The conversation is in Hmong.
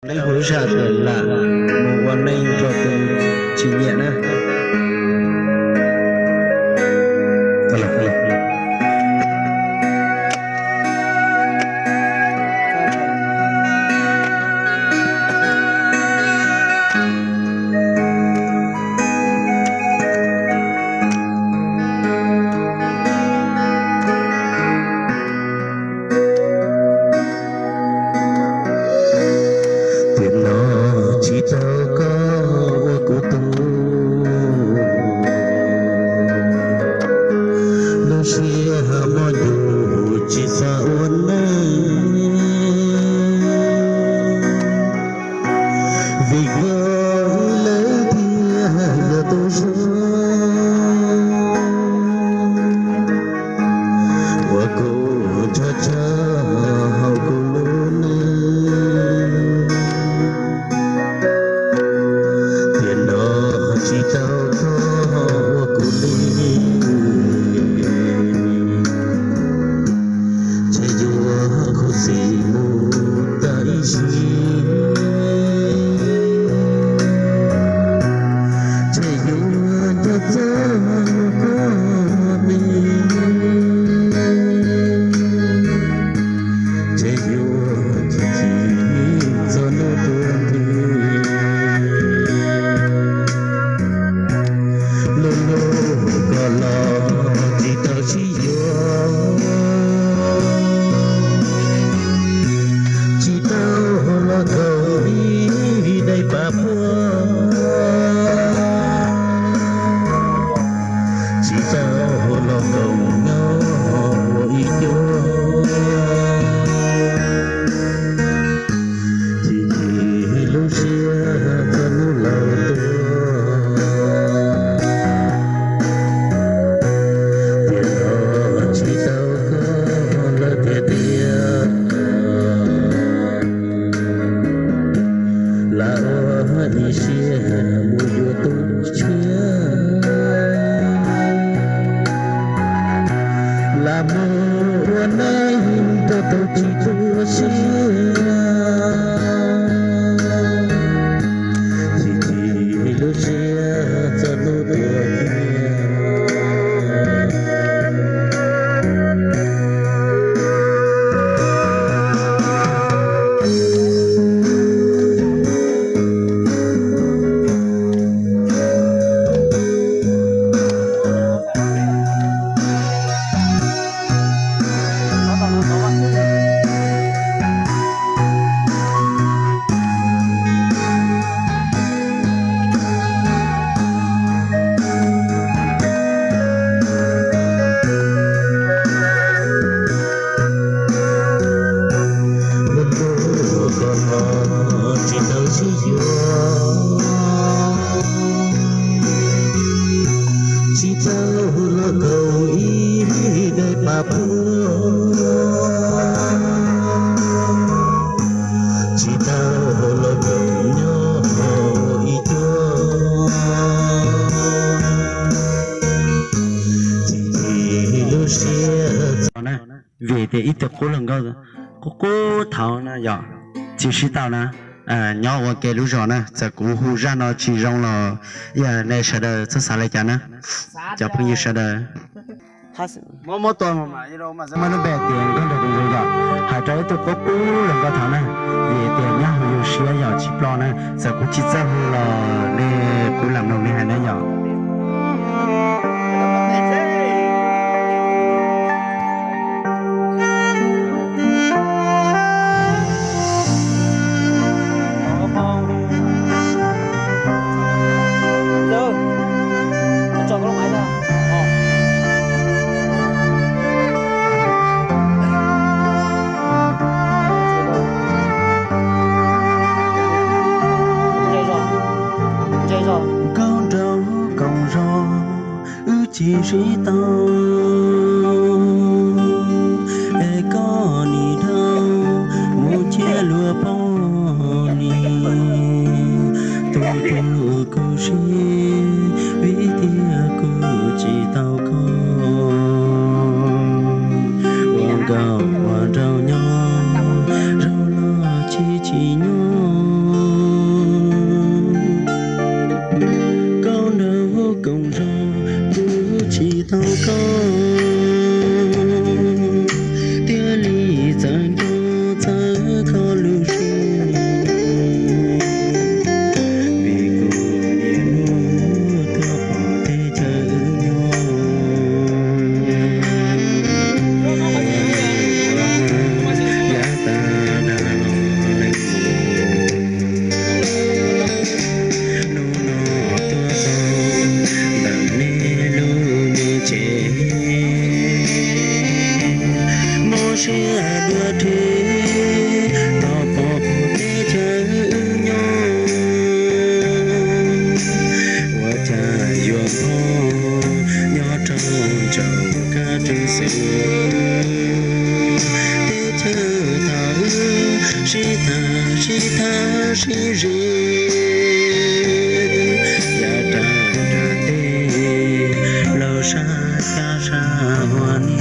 Leej hu lub sij hawm tawm lam mus ua neej rau tus tsis nyiam na. Tiam no tsis tau koj ua kuv tug, lub siab hauv moj ncuj tsis xav ua neej. Vim koj lawm thiaj yog tus zoo uas kuv nrog tsam hauv kuv lub neej. Tiam no tsis tau koj ua kuv li, ntshe yuav khuv xim mus tag ib sim, ntshe yuav nco txog koj me, ntshe yuav chim chim txog hnub tuag nthi. Lub lub koj los tsis tau sib yuav, tsis tau los koom ib daim pab puag, tsis tau los koom nyob ua ib cuab. Chim chim lub siab txog hnub laus tuag, tiam no tsis tau koj lawm tiag tiag. Lam ua ib siab mus yuav tus tshiab, lam mus ua neej rau tus tsis tu siab. Chim chim lub siab txog hnub tuag kiag. Lub ntuj ko los tsis tau sib yuav, tsis tau los koom ib daim pab puag, tsis tau los koom nyob ua ib cuab. Chim chim lub siab txog na, vim tias ib tug qub hluas nkauj qub qub thaud na yom, tsis sib tau na, nyob ua ke lub zos na. Txawm kuv hu zaj no tsis zoo los yog nej sawv daws txhob xav li cas na, cov phooj ywg sawv daws. Muab muab tua mas mas muab lub npe tias nkauj nraug zoo zoo yom, hais rau ib tug qub qub hluas nkauj thaud na, vim tias nyob hauv yus siab yom tsis ploj na. Txawm kuv tsis txawj hu los nej kuv lam mloog nej hais na yom. Nkauj nraug koom zos wb tsis sib tau, es koj nim dhau mus nrhiav luag poj niam. Tus twg kuj siab vim tias kuv tsis tau koj, ua nkauj ua nraug nyob, zaum no tsis tsim nyog. sib zis, yav raj raj teb, laug sab cab sab huab.